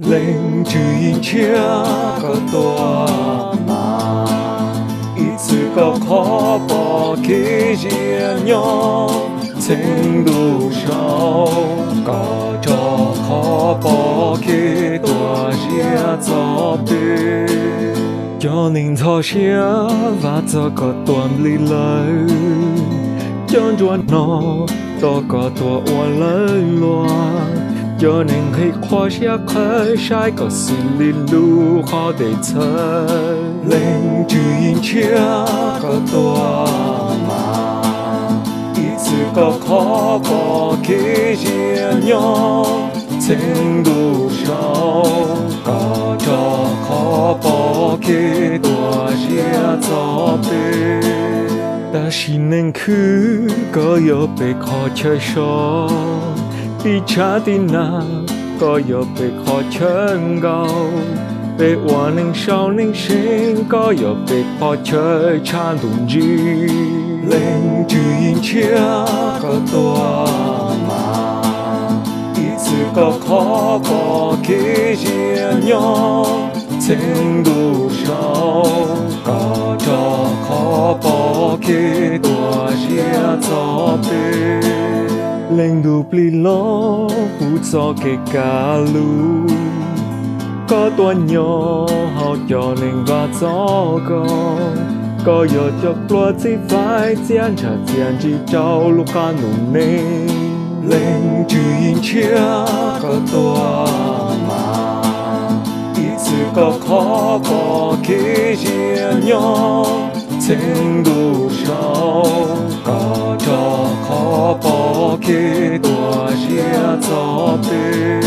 Leej Tswv Yim Ntshiab, koj tuaj mas, ib txwm koj qhov pob kev ziag nyob, txheej ntuj saud, koj tso qhov pob kev tuaj ziab txog peb. Cov neeg ntxhov siab vam txog koj tuaj nplij lawv, cov ntsuag hno tos koj tuaj ua lawv luag, cov neeg nqhis qhua siab qhawv saib koj xws li lub qhov dej txhawv. Leej Tswv Yim Ntshiab, koj tuaj mas, ib txwm koj qhov pob kev ziag nyob, txheej ntuj saud, koj tso qhov pob kev tuaj ziab txog peb. Tam sim neej khwv koj yog peb qhov chaw so, tib tshav tib nag koj yog peb qhov chaw nkaus, peb ua neej sau neej seev koj yog peb qhov chaw tshav ntuj ntsig. Leej Tswv Yim Ntshiab, koj tuaj mas, ib txwm koj qhov pob kev ziag nyob, txheej ntuj saud, koj tso qhov pob kev tuaj ziab txog peb. Leej Ntuj Plig Los puv txoj kev kaj lug, koj tuaj nyob hauv cov neeg vam txog koj, koj yog cov pluag txib faib txiaj ntsha txiaj ntsig rau lub qab ntuj neeg. Leej Tswv Yim Ntshiab, koj tuaj mas, ib txwm koj qhov pob kev ziag nyob, txheej ntuj saud, koj tso qhov pob kev tuaj ziab txog peb.